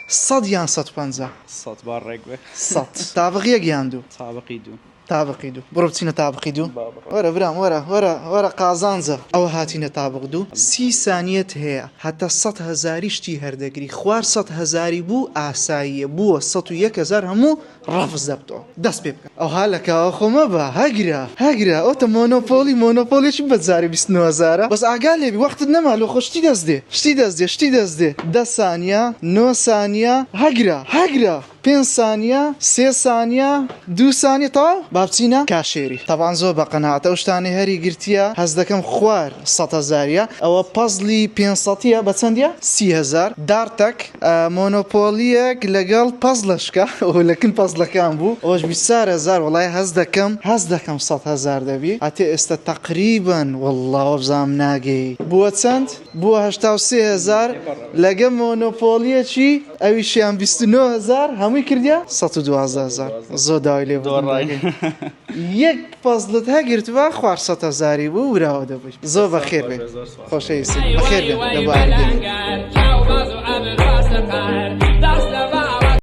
سەد یان 150؟ سەد با ڕێک بێ. سەد. تابق یەک یان دوو؟ تابقی دوو. تابقی دوو. بڕۆ بچینە تابقی دوو. وەرە برام وەرە وەرە وەرە قازانجە. ئەوە هاتینە تابق دوو. سی سانیەت هەیە هەتا سەد هەزاری شتی هەردەگری خوار سەد هەزاری بوو ئاساییە بووە 101 هەزار هەموو ڕەفز دەبتەوە دەست پێ بکە. ئەوها لە کاوە خۆ مەبە هەگرە هەگرە ئۆتە مۆنۆپۆلی مۆنۆپۆلی چی بە جارێ 29 هەزارە بەس ئاگا لێبی وەختت نەما لۆ خۆ شتی دەست دێ شتی دەست دێ شتی دەست دێ دە سانیە نۆ سانیە هەگرە هەگرە پێنج سانیە سێ سانیە دوو سانیە تەواو با بچینە کاشێری تەبعەن زۆر بە قەناعەتە ئەو شتانەی هەری گرتیە هەست دەکەم خوار سەد هەزاریە ئەوە پەزڵی پێنج سەتیە بە چەندیە 30 هەزار دارتەک مۆنۆپۆلیەک لەگەڵ پەزڵەشکە ئەوە لە کن پەزڵەکان بوو ئەوەش 24 هەزار وەڵای هەست دەکەم هەست دەکەم 100 هەزار دەبی هەتێ ئێستا تەقریبەن وەڵا وەبزانم ناگەی بووە چەند بووە 83 هەزار لەگە مۆنۆپۆلیەکی ئەویشیان 29 هەزار هەمووی کردیا 112 هەزار زۆر داوای لێ بردن دۆڕای. یەک پەزڵت هەگرتبا خوار سەد هەزاری بوو وراوە دەبووی زۆر بەخێر بێ زۆر سوپاس. خۆشەویستم بەخێر بێن لە بۆ ئاری گەیمینگ.